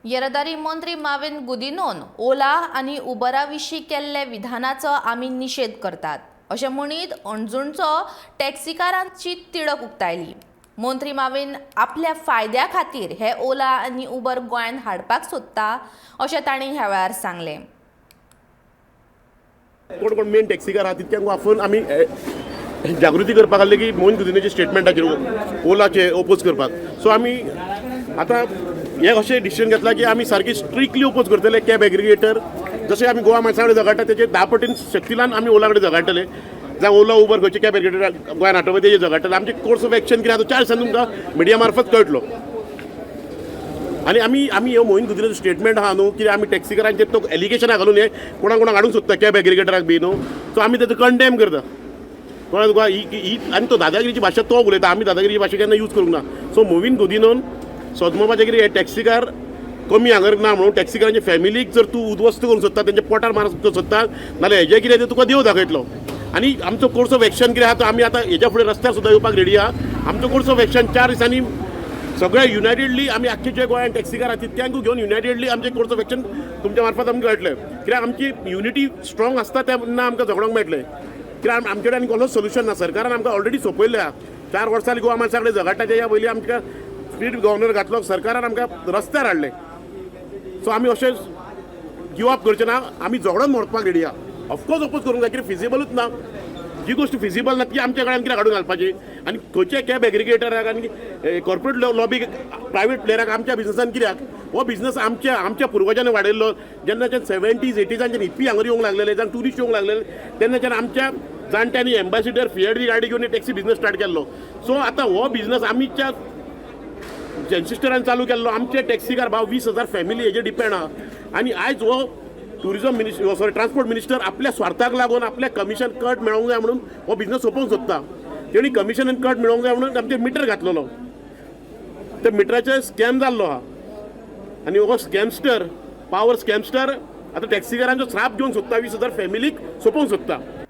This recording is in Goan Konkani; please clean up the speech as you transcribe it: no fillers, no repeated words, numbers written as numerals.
येरादारी मंत्री माविन गुदिनोन ओला आनी उबरा विशीं केल्ले विधानाचो आमी निशेध करतात, अशें म्हणीत अणजुणचो टॅक्सीकारांची तिडक उक्तायली. मंत्री माविन आपल्या फायद्या खातीर हे ओला आनी उबर गोंयांत हाडपाक सोदता, अशें तांणी ह्या वेळार सांगलें. कोण कोण मेन टॅक्सीकार आहा, तितक्यांक आफोवन आमी जागृती करपाक आहली की मोहन गुदिन्होचे स्टेटमेंटाचेर ओलाचे ओपोज करपाक. सो आमी आतां हें अशें डिसिजन घेतलां की आमी सारकी स्ट्रिक्टली ओपोज करतले कॅब एग्रिगेटर. जशें आमी गोवा माणसा कडेन झगडटा, तेचे 10 पटीन शक्तीलान आमी ओला कडेन झगडटले. जावं ओला, उबर, खंयचे कॅब एग्रिगेटर गोंयान हाडटले, तेजेर झगडटले. आमचे कोर्स ऑफ एक्शन कितें आसा, 4 दिसांनी तुमकां मिडिया मार्फत कळटलो. आनी आमी ह्यो मोहीन गुदिन्होचो स्टेटमेंट आहा न्हू, कित्याक आमी टॅक्सीकारांचेर तो एलिगेशनां घालून हे कोणाक कोणाक हाडूंक सोदता, कॅब एग्रिगेटराक बी न्हू. सो आमी तेजो कंडेम करता. कोणा तुका ही ही आनी तो दादागिरीची भाशा तो उलयता. आमी दादागिरीची भाशा केन्ना यूज करूंक ना. सो मोविन गुदिनोन सोदमोपाचें कितें, हे टॅक्सीकार कमी हांगर ना म्हणून टॅक्सीकारांच्या फॅमिलीक जर तूं उद्ध्वस्त करूंक सोदता, तेंच्या पोटार मारूंक सोदता, नाल्यार हेजें कितें तें तुका देव दाखयतलो. आनी आमचो कोर्स ऑफ एक्शन कितें आहा, तो आमी आतां हेच्या फुडें रस्त्यार सुद्दां येवपाक रेडी आहा. आमचो कोर्स ऑफ एक्शन, 4 दिसांनी सगळे युनायटेडली आमी आख्खे जे गोंयांत टॅक्सीकार आहा, तितक्यांकूय घेवन युनायटेडली आमचे कोर्स ऑफ एक्शन तुमच्या मार्फत आमकां कळटलें. कित्याक आमची युनिटी स्ट्रॉंग आसता तेन्ना आमकां झगडोंक मेळटलें. कित्याक आमचे कडेन आनी कसलोच सोल्युशन ना. सरकारान आमकां ऑलरेडी सोंपयल्लें आहा. 4 वर्सां गोवा माणसा कडेन झगडटा, तेच्या पयलीं आमकां स्ट्रीट गव्हर्नर घातलो, सरकारान आमकां रस्त्यार हाडलें. सो आमी अशें गिव अप करचे ना. आमी झगडोन मरपाक रेडी आहा. ऑफकोर्स ओपोज करूंक जाय, कित्याक फिजिबलूच ना. जी गोश्ट फिजिबल ना, ती आमच्या कडेन कित्याक हाडून घालपाची? आनी खंयच्या कॅब एग्रिगेटराक आनी कॉर्पोरेट लॉबी, प्रायवेट प्लेयराक आमच्या बिजनसान कित्याक? हो बिजनस आमच्या आमच्या पुर्वजांनी वाडयल्लो. जेन्नाच्यान 70s एटीजांच्यान हिप्पी हांगर येवंक लागलेले, जावन ट्युरिस्ट येवंक लागलेले, तेन्नाच्यान आमच्या जाणट्यांनी एम्बॅसिडर, फिएट बी गाडी घेवन टॅक्सी बिजनस स्टार्ट केल्लो. सो आतां हो बिजनस आमच्या एन्सिस्टरान चालू केल्लो. आमचे टॅक्सीकार भाव, 20,000 फॅमिली हेजेर डिपेंड आहा. आनी आयज हो tourism minister, sorry, transport minister आपल्या स्वार्थाक लागून, आपल्या कमिशन कट मेळोंक जाय म्हणून हो बिजनस सोंपोवंक सोदता. तेणी कमिशन कट मेळोंक जाय म्हणून आमचेर मिटर घातलेलो. त्या मिटराचेर स्कॅम जाल्लो आहा. आनी हो स्कॅमस्टर, पावर स्कॅमस्टर आतां टॅक्सीकारांचो श्राप घेवंक सोदता, 20,000 फॅमिलीक सोंपोवंक सोदता.